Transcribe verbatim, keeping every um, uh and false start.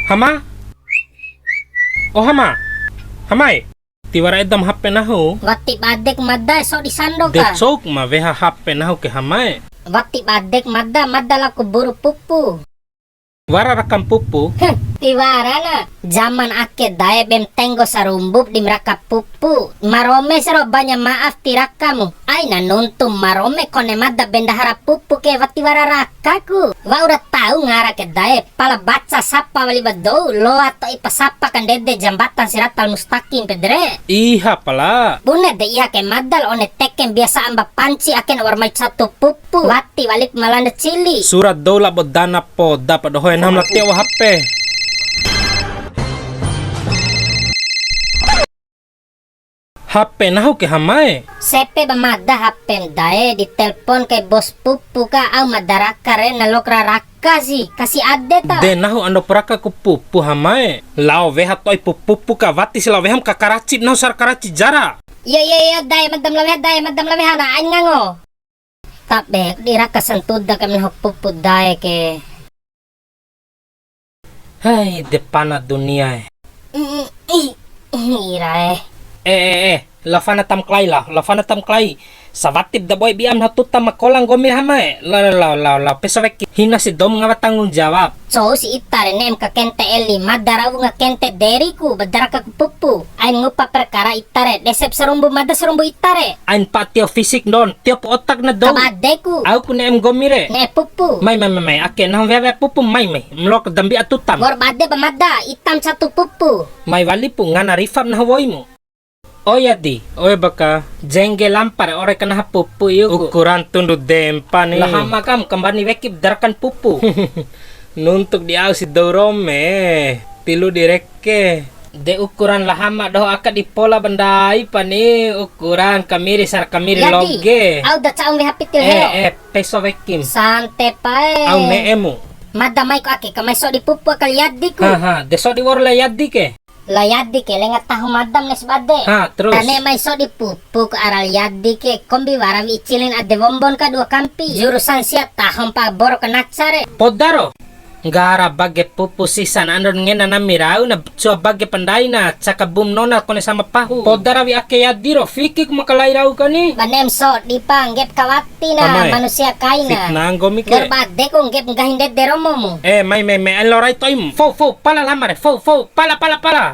Hama? O Hama. Hamae. Tiwara edam H P nahu. Wati badek mada e, sodi sando ka. De cou ma weha H P nahu ke Hamae. Wati badek mada, mada lao ku buru pupu. Wara rakam pupu? Heh, tiwara na. Zaman ake dae bem tenggo sarumbup dim raka pupu. Marome sero banya maaf ti rakamu. Aina nuntu marome kone mada bendahara pupu ke wati wara rakaku. Wa'ura tau ngara ke dae, pala baca sapa wali ba dou, loa to'i pa sapa kandede jambatan Siratal Mustaqim pede re. Iha pala. Bune de iha ke mada la one tekem biasa amba panci ake na wa'ur mai catu pupu. Pu, wati walip malanda cili. Surat dou labo dana poda pa doho e, nahu ma lao tio H P. H P nahu ke Hamae. Sepe ba mada H P dae, di telpon kai bos pupu ka, au mada raka re, na lok ra raka si, kasi ade ta. De nahu ando raka ku pupu Hamae. Lao weha to'i pu pupu ka, wati si lao weham ka karaci, nahu sar karaci jara. Iyo, iyo, iyo, dae, madam lao weha, dae, madam lao weha, na ain ngango. Tabe di raka santuda kai nahu pupu dae ke. Hai, de pana dunia e. Ih, ih, ih, ira e. Eh, eh, eh, lao fana tam kalai, lao, lao fana tam kalai. Sawatip da boe biam nahu tuta ma kola nggomi Hamae. Lao, lao, lao, lao, lao, peso weki. Hina si dou ma ngawa tanggung jawab. Cou si ita re ne'em kakente eli, mada ra wunga kente deriku, ba da raka ku pupu. Ain ngupa perkara ita re, desep sarumbu mada sarumbu ita re. Ain pa tio fisik ndon, tio pu otak na dou. Kabadeku. Au ku ne'em nggomi re. Ne'e pupu. Mai, mai, mai, mai, ake nahu weha weha pupu, mai, mai. Mlok dambi atutam. Wa'ur bade ba mada, itam catu pupu. Mai wali pu ngana rifam nahu woimu. O Yadi, oe baka, jengge lampa re ore kanaha pupu iuku. Ukuran tundu dempa ni. Lahama kam kambani wekip darakan pupu. Nuntuk di au si dou rome, tilu di reke. De ukuran lahama doho aka di pola ba ndai pa ni, ukuran kamiri sar kamiri Yadi, loge. Au da ca'um weha pitil heo. Eh, eh, peso wekim. Sante pae. Au ne'emu. Mada mai ko ake, ka mai sodi pupu aka la Yadi ku. Ha, ha, de sodi wa'ur la Yadi ke. La Yadi ke lenga taho madam nes bade. Ha, terus? Tane mai sodi pupu ke ara la Yadi ke, kombi wara wi'i cilin ade wombon ka dua kampi. Jurusan sia taho mpa boro ke naca re. Poda ro. Nggara bage pupu sisa na andon ngena nami rau na cua bage pa ndai na caka bum nona kone sama pahu. Poda rawi ake Yadi ro, fiki ku makalai rau kani. Ba ne'em sodi pa, nggep kawati. Tina, Amae. Manusia kaina. Fitnah nggomi ke. Nggor bade ku nggep nggahi ndede romomu. Eh, mai, mai, mai, elo rai toim. Fou, fou, pala lama re. Fou, fou, pala, pala, pala.